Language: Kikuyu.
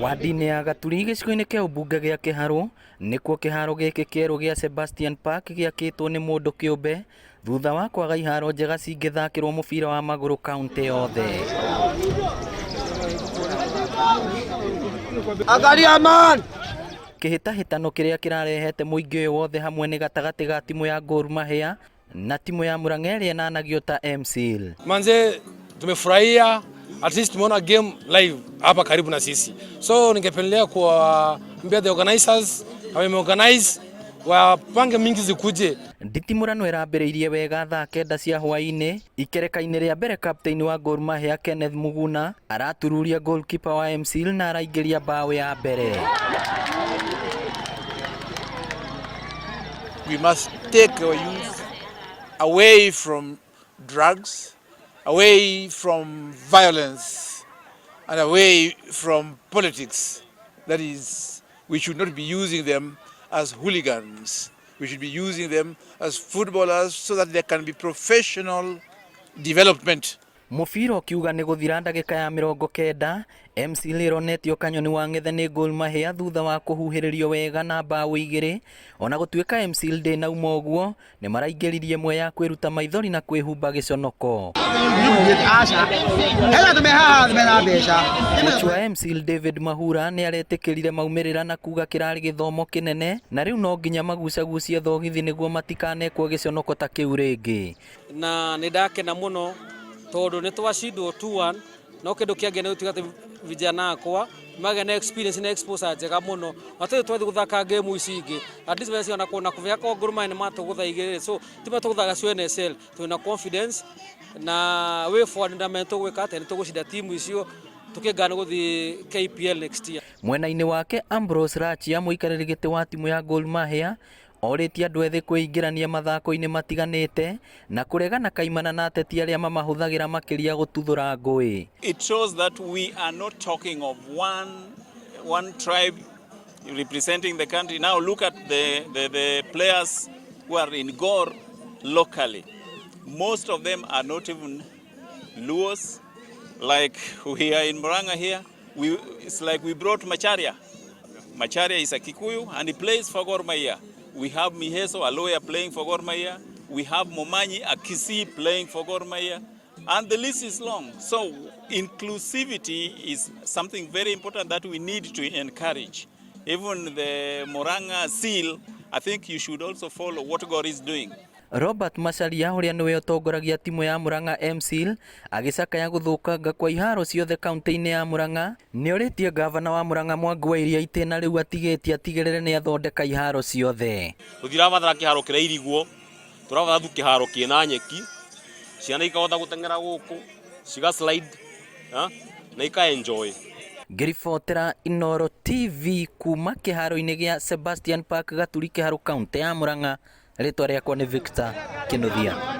Wadi-inĩ ya Gaturi gĩcigo-inĩ kĩa ũmbunge gĩa Kĩharũ nĩkuo kĩharo gĩkĩ kĩerũ gĩa Sebastian Park gĩakĩtwo nĩ mũndũ kĩũmbe thutha wa kwaga iharo njega cingĩthakĩrwo mũbira wa magũrũ kaunti yothe. Angalia man! Kĩhĩtahĩtano kĩrĩa kĩrarehete mũingĩ ũyũ wothe hamwe nĩ gatagatĩ ga timũ ya Gor Mahia na timũ ya Murang'a ĩrĩa ĩnanagio ta MCL. Manze, tumefurahia at least tumeona game live hapa karibu na sisi, so ningependelea kuwaambia the organizers wameorganize wapange mingi zikuje. Nditimũrano ĩrambĩrĩirie wega thaa 9 cia hwaĩ-inĩ ikereka-inĩ rĩa mbere captain wa Gor Mahia Kenneth Muguna aratururia goalkeeper wa MCL na araingĩria mbaũ ya mbere. We must take our youth away from drugs, away from violence, and away from politics. That is, we should not be using them as hooligans. We should be using them as footballers so that there can be professional development. Mũbira ũkiuga nĩ gũthira ndagĩka ya 90 MC ĩronetio kanyoni wa ng'ethe nĩ Gor Mahia thutha wa kũhuhĩrĩrio wega na mbaũ 2. Ona gũtuĩka MC ndĩnauma ũguo nĩ maraingĩririe ĩmwe ya kwĩruta maithori na kwĩhumba gĩconoko. Coach wa MCL David Mahura nĩ aretĩkĩrire maumĩrĩra na kuga kĩrarĩ gĩthomo kĩnene na rĩu no nginya magucagucie thogithi nĩguo matikanekwo gĩconoko ta kĩu rĩngĩ. Na nĩ ndakena mũno tondũ nĩ twacindwo 2-1 no kĩndũ kĩangĩ nĩ gũtiga atĩ vijana akwa magĩa na experience na exposure njega mũno na tũrĩ twathiĩ gũthaka game ici ingĩ at least meciona na kuona kũbĩa kwa Gor Mahia nĩ matũgũtha 2 so tima tũgũthaka cio NSL twĩna confidence na way forward ndamenya tũgwĩka atĩa nĩ tũgũcinda timu icio tũkĩngana nĩ gũthiĩ KPL next year. Mwena-inĩ wake Ambrose Rachia mũikarĩri gĩtĩ wa timu ya Gor Mahia orĩtie andũ ethĩ kwĩingĩrania mathako-inĩ matiganĩte na kũregana kaimana na ateti arĩa mamahũthagĩra makĩria gũtuthũra ngũĩ. It shows that we are not talking of one tribe representing the country. Now look at the players who are in Gor locally. Most of them are not even Luos. Like we are in Murang'a here, it's like we brought Macharia. Macharia is a Kikuyu and he plays for Gor Mahia. We have Miheso, a lawyer, playing for Gor Mahia. We have Momanyi, a Kisii, playing for Gor Mahia. And the list is long. So inclusivity is something very important that we need to encourage. Even the Murang'a Seal, I think you should also follow what Gor is doing. Robert Macharia ũrĩa nĩwe ũtongoragia timu ya Murang'a MCL agĩcakaya gũthũkanga kwa iharo ciothe kaunti-inĩ ya Murang'a nĩorĩtie gavana wa Murang'a Mwangi wa Iria itĩna rĩu atigĩtie atigĩrĩre nĩ athondeka iharo ciothe. Tũtirabatara kĩharo kĩrairigwo, tũrabatara tu kĩharo kĩna nyeki, ciana ikahota gũteng'era gũkũ, ciga slide na ika enjoy. Ngĩribotera Inooro TV kuma kĩharo-inĩ gĩa Sebastian Park Gaturi Kĩharũ kaunti ya Murang'a, rĩtwa rĩakwa nĩ Victor Kinuthia.